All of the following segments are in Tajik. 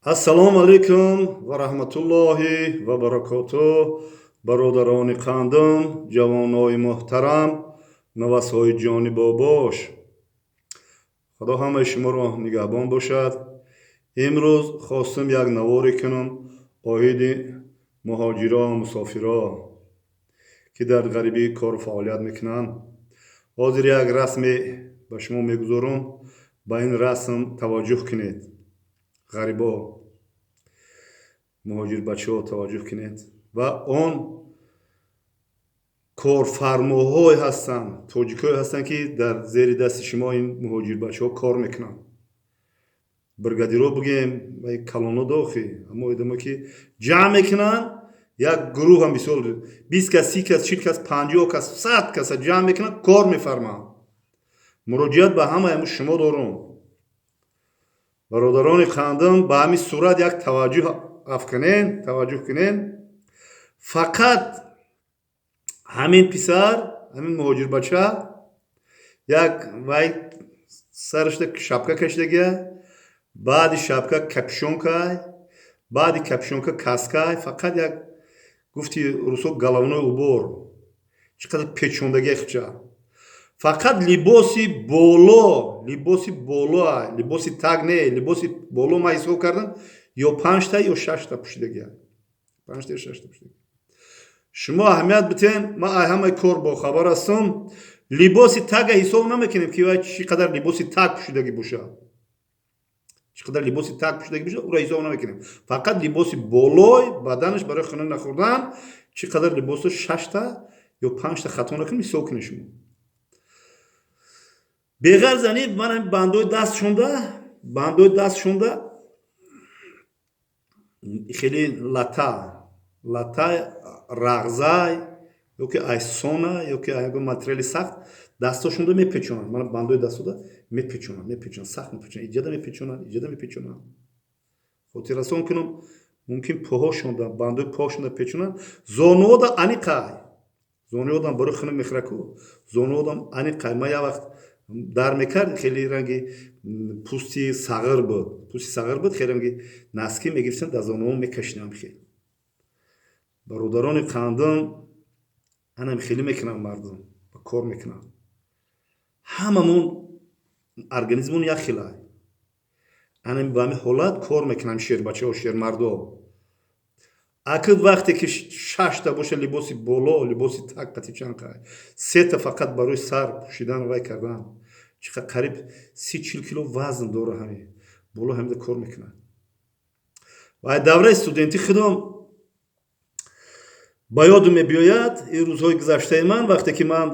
Ассалому алайкум ва раҳматуллоҳи ва баракоту, бародарони қандам, ҷавонои муҳтарам, навасҳои ҷони бобош. Худо ҳамаи шуморо нигаҳбон бошад. Имрӯз хостам як наворе кунам оиди муҳоҷиро, мусофиро, ки дар ғарибӣ кору фаъолият мекунанд. Ҳозир як расме ба шумо мегузорам, ба ин расм таваҷҷӯҳ кунед. Ғарибо, муҳоҷирбачаҳо, таваҷҷӯҳ кунед ва он корфармоҳое ҳастанд, тоҷикое ҳастанд, ки дар зери дасти шумо ин муҳоҷирбачаҳо кор мекунанд. Бригадиро бигем, калоно дохи, ҳамо одамо, ки ҷамъ мекунанд як гурӯҳ, мисол, 20 кас, 30 кас, 40 кас, 50 кас, 100 каса ҷамъ мекунанд, кор мефарманд. Муроҷиат ба ҳамаи ҳамун шумо дорум, бародарони қандам, ба ҳамин сурат як таваҷҷӯҳ афканен, таваҷҷӯҳ кунен. Фақат ҳамин писар, ҳамин муҳоҷирбача як вай сарашда шапка кашидагия, баъди шапка капюшонкай, баъди капюшонка каскай, фақат як, гуфти русо, головной убор, чӣ қадар печондагия хича. Фақат либоси боло, либоси боло, либоси таг не, либоси боло. Ман ҳисоб кардам, ё панҷта, ё шашта пӯшидагия, панҷта ё шашта пӯшидагия. Шумо аҳамият битен, ман ай ҳамаи кор бохабар ҳастам. Либоси тага ҳисоб намекунем, ки вай чӣ қадар либоси таг пӯшидагӣ бошад, чӣ қадар либоси таг пӯшидагӣ бошад, ӯро ҳисоб намекунем. Фақат либоси болои баданаш барои хунук нахӯрдан чӣ қадар либосо, шашта ё панҷта, хато накунем, ҳисоб кунед шумо. Беғарз ани ман бандои дастшонда, бандои дастшонда хеле лата лата рағзай ёки айсона, ёки ягон материали сахт дастошонда мепечонанд. Мана, бандои дастода мепечонанд, мепечонанд, сахт мепечонанд, иҷада мепечонанд, иҷада мепечонанд. Хотиррасон кунам, мумкин поҳошонда, бандои поҳошонда печонанд. Зонуода аниқай, зонуодам барои хунук мехӯраку, зонуодам аниқай. Ман як вақт дар мекард, хеле ранги пӯсти сағир буд, пӯсти сағир буд, хеле ранги носки мегирифтам, дар зонуон мекашидам. Хел, бародарони қандам, анам хеле мекунам, мардум ба кор мекунам. Ҳамамон организмон як хелай, анам ба ҳамин ҳолат кор мекунам. Шербачаҳо, шермардо, акид вақте ки шашта боша либоси боло, либоси таг қати чанқай, сета фақат барои сар пӯшидан, вай кардан, чӣ қариб 30-40 кило вазн дора, ҳами боло ҳамида кор мекунад. Ва давраи студентӣ худам ба ёдум мебиёяд, ин рӯзҳои гузаштаи ман, вақте ки ман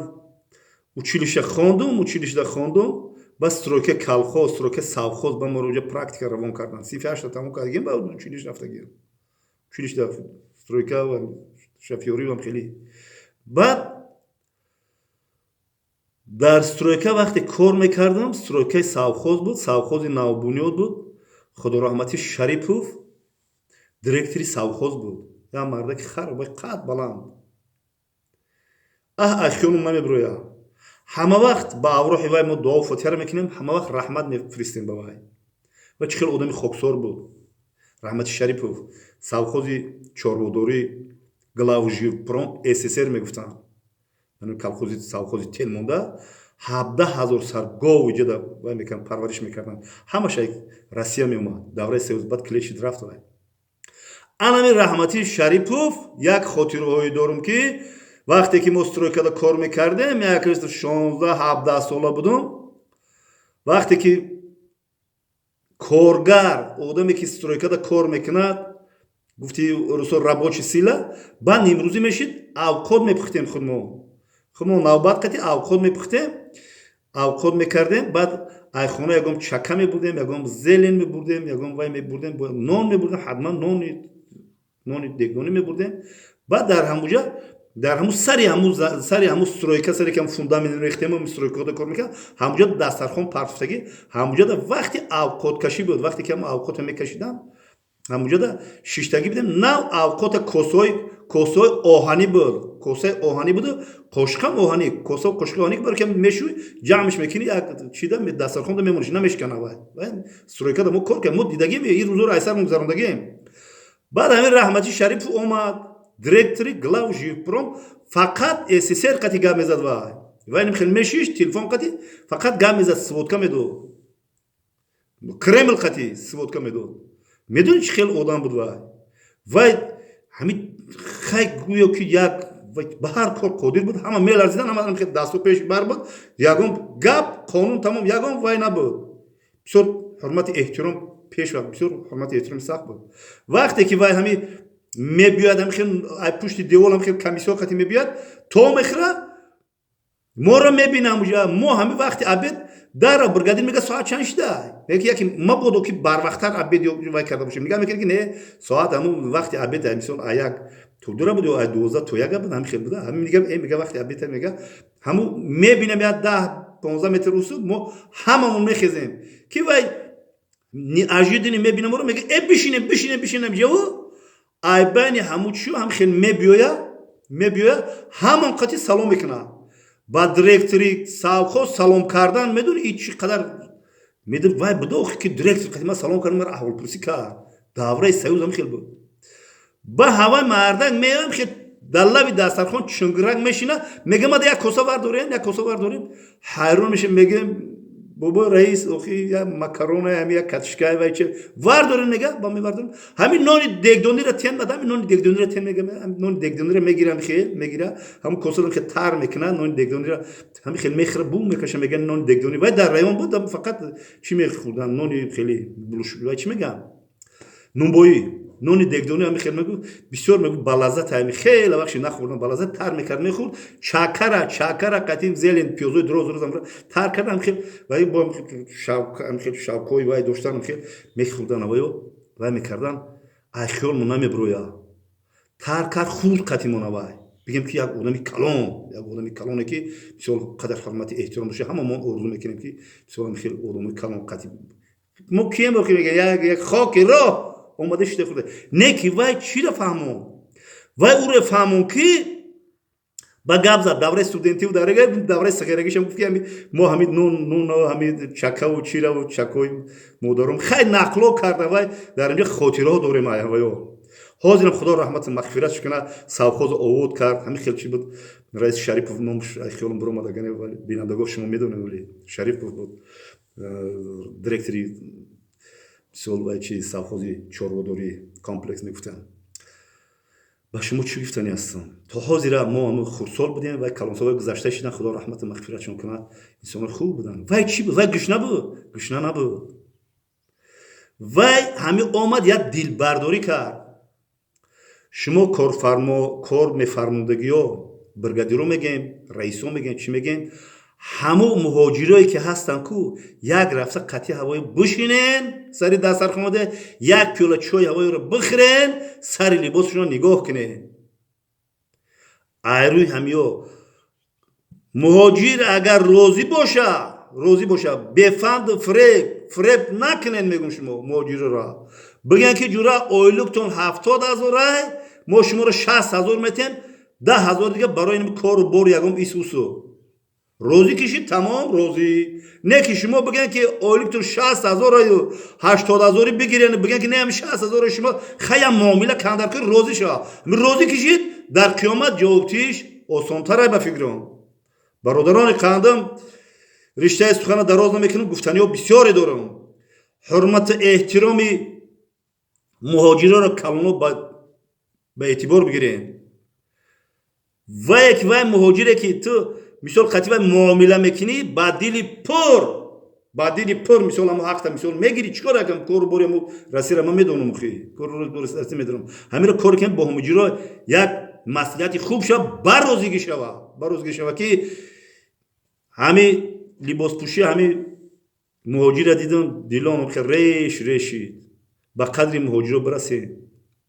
училище хондум, училищеда хондум, ба стройка колхоз, стройка совхоз ба моро уҷа практика равон кардан. Синфи ҳашта тамом кардагим, ба училище рафтагим, училищеда стройка ва шофёривам хеле. Баъд дар стройка вақте кор мекардам, стройкаи совхоз буд, совхози навбунёд буд. Худораҳматӣ Шарипов директори совхоз буд, як мардаки хар қад баланд. Аҳ, ахёнум намебироя. Ҳама вақт ба авроҳи вай мо дуо фотиҳаро мекунем, ҳама вақт раҳмат мефиристем ба вай. Ва чӣ хел одами хоксор буд Раҳмати Шарипов. Совхози чорводорӣ, Главживпром СССР мегуфтанд, колхози, совхози тел монда, 17 000 сар гов иҷода вай мекарданд, парвариш мекарданд. Ҳамаша Россия меомад давраи союз, баъд клешид, рафт вай. Анами Раҳмати Шарипов, як хотираҳое дорум, ки вақте ки мо стройкада кор мекардем, як 16-17 сола будум, вақте ки коргар, одаме ки стройкада кор мекунад, гуфти русо, рабочий сила, баъд нимрӯзӣ мешид, авқот мепухтем худмо, худмо навбат қати авқот мепухтем, авқот мекардем. Баъд айхона ягон чака мебурдем, ягон зелень мебурдем, ягон вай мебурдем, нон мебурдем, ҳатман нони дегдонӣ мебурдем. Баъд дар ҳамуҷа, дар ҳамун сари ҳамун стройка, сари ки фундамент рехтем, стройкада кор мекард, ҳамуҷа дастархон партофтагӣ, ҳамуҷада вақти авқоткашӣ буд. Вақте ки ҳамун авқота мекашидам. Ҳамуҷода шиштагӣ будем. Нав авқота косаҳои оҳанӣ буд, косаи оҳанӣ буду қошиқам оҳанӣ, коса қошиқи оҳанӣ бар ки мешӯй, ҷамъш мекунӣ, як чида дастархонда мемониш, намешкана. Вай стройкада мо кор кардем, мо дидагим, ин рӯзоро айсар гузарондагим. Баъд ҳамин раҳмати Шарипов омад, директори Главжилпром, фақат СССР қати гап мезад. Вай хел мешиш, телефон қати фақат гап мезад, сводка медод, Кремл қати сводка медод. Медони, чӣ хел одам буд вай? Вай ҳамин хай гӯё ки як ба ҳар кор қодир буд. Ҳама меларзидан, ҳама дасту пеш бар буд. Ягон гап, қонун тамом, ягон вай набуд. Бисёр ҳурмати эҳтиром пеш, бисёр ҳурмати эҳтироми сахт буд. Вақте ки вай ҳами мебиёяд, ҳами хел ай пушти девол ҳами хел комиссиё қати мебиёяд, то мехӯра, моро мебинам уҷа. Мо ҳами вақти обед дара бригадир мега: «Соат чанд шида?» Мега, яки мабодо ки барвақттар обед ё вай карда бошем. Нигаҳ мекунед, ки не, соат ҳамун вақти обед, мисол, а 1 то 2 буд ё ай 12 то 1 буд, ҳами хел буда. Ҳамин мега, мега, вақти обед мега, ҳамун мебинам, як 10-15 метр усуд, мо ҳамамон мехезем, ки вай неожиданно мебинам моро, мега: «Э, бишинем, бишинем, бишинем». Ҷаво ай байни ҳамун чиё ҳам хел мебиёя, ҳамон қати салом мекунад ба директори совхоз. Салом кардан, медони, и чӣ қадар медон вай буда охи, ки директор қати ман салом кардам, мара аҳволпурсӣ кард. Давраи Союз ҳам хел буд. Ба ҳавай мардак меоям, хел дар лаби дастархон чунгирак мешина, мега: «Мада як коса вардорем, як коса вардорем». Ҳайрон мешем, мегӯем: «Бобо раис, охи як макарона, ҳами як катишкай вай че вардорем?» Мега, ба мевардорем. Ҳамин нони дегдонира тен бад, ҳамин нони дегдонира тен, мега. Нони дегдонира мегирам, хел мегира, ҳамун косадам хел тар мекуна, нони дегдонира ҳами хел мехӯра, бу мекаша, мега: «Нони дегдони». Вай дар район буд, фақат чӣ мехӯрдан? Нони хеле вай чӣ мегӯям, нунбоӣ. Нони дегдонӣ ҳами хел мегӯ, бисёр мегӯ, балаззат, ҳами хеле вақти нахӯрдам, балаззат. Тар мекард, мехӯрд, чакара қатим, зелень, пиёзои дроз дроз тар кард, ҳами хел вай бо ҳами хел шавкои вай доштан, ҳами хел мехӯрдан, авайо вай мекардан. Ай хиёлмо намеброя, тар кард, хурд қатимона. Вай бигем, ки як одами калон, як одами калоне, ки мисол қадар ҳурмати эҳтиром дошта. Ҳама мо орзу мекунем, ки мисол ҳами хел одамои калон қати мо кием? Охи мега, як хоки роҳ омада шида хӯрда. Не, ки вай чиро фаҳмон? Вай ӯро фаҳмон, ки ба гап зад. Давраи студентиву давраи сағирагишам гуфт, ки ҳами мо ҳами нун, нуну ҳами чакаву чираву чакои модаром хай нақло карда. Вай дар инҷа хотираҳо дорем. Вайо ҳозирам, Худо раҳмату мағфиратш кунад, совхозо овод кард. Ҳамин хел чи буд, раис Шарипов, номш хиёлам биромад, агар бинандагоҳ шумо медонед, вале Шарипов буд директори, мисол, вай чи совхози чорводорӣ комплекс мегуфтанд. Ба шумо чӣ гуфтани ҳастам? То ҳозира мо ҳамн хурдсол будем, вай калонсолҳои гузашта шидан, Худо раҳмату мағфиратшон кунад, инсонои хуб буданд. Вай чӣ буд? Вай гушна буд? Гушна набуд. Вай ҳамин омад, як дилбардорӣ кард. Шумо корфармо, кор мефармудагиё, бригадиро мегем, раисо мегем, чӣ мегем, ҳамун муҳоҷирое ки ҳастанд ку, як рафта қатъи ҳавои бишинен сари дастархонаде, як пиёла чойи ҳавоиро бихӯрен, сари либосшонро нигоҳ кунен. Айрӯи ҳамиё муҳоҷир агар розӣ боша, розӣ боша, бефанду фиреб, фиреб накунен. Мегӯм, шумо муҳоҷирро бигӯян, ки ҷура, ойлуктон 70 000-ай, мо шуморо 60 000 метем, 10 000 дига барои кору бор, ягон исусу. Розӣ кишид, тамом, розӣ. Не ки шумо бигӯян, ки ойлуктон 60 000-аю 80 000-и бигирен, бигӯян, ки не, ҳами 60 000-и шумо хая муомила кандар ки розӣ шава. Розӣ кишид, дар қиёмат ҷавобтиш осонтарай, ба фикрам. Бародарони қандам, риштаи сухана дароз намекунам, гуфтаниҳо бисёре дорам. Ҳурмату эҳтироми муҳоҷироро калоно ба эътибор бигирем. Вае ки вай муҳоҷире, ки ту мисол қатъи вай муомила мекунӣ, ба дили пур, ба дили пур, мисол, ҳамо ҳақта, мисол, мегирӣ. Чӣ кор акам? Кору бори ҳамо Россияра ман медонам, охи, кору бори Россия медонам. Ҳамиро кор кунем бо муҳоҷиро, як маслиҳати хуб шава, барозигӣ шава, барозигӣ шава, ки ҳами либоспӯшӣ ҳами муҳоҷира дидам, дилом реш решид. Ба қадри муҳоҷиро бирасем,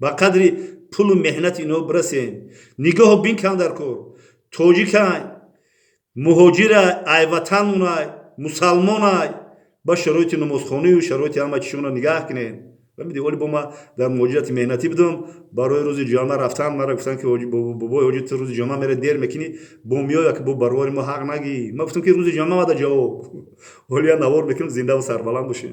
ба қадри пулу меҳнати ино бирасем. Нигоҳу бин кан дар кор тоҷикай, муҳоҷира, айватанмунай, мусалмонай, ба шароити намозхонию шароити ҳама чишона нигаҳ кунед. Фаҳмидӣ, оли бо ма дар муҳоҷирати меҳнатӣ будам. Барои рӯзи ҷома рафтан мара гуфтанд, ки бобои ҳоҷи, ту рӯзи ҷома мере, дер мекунӣ, бо меоя, ки бо баровари мо ҳақ нагӣ. Ма гуфтам, ки рӯзи ҷома мада ҷавоб. Ҳоли я навор мекунам, зиндаву сарбаланд бошем.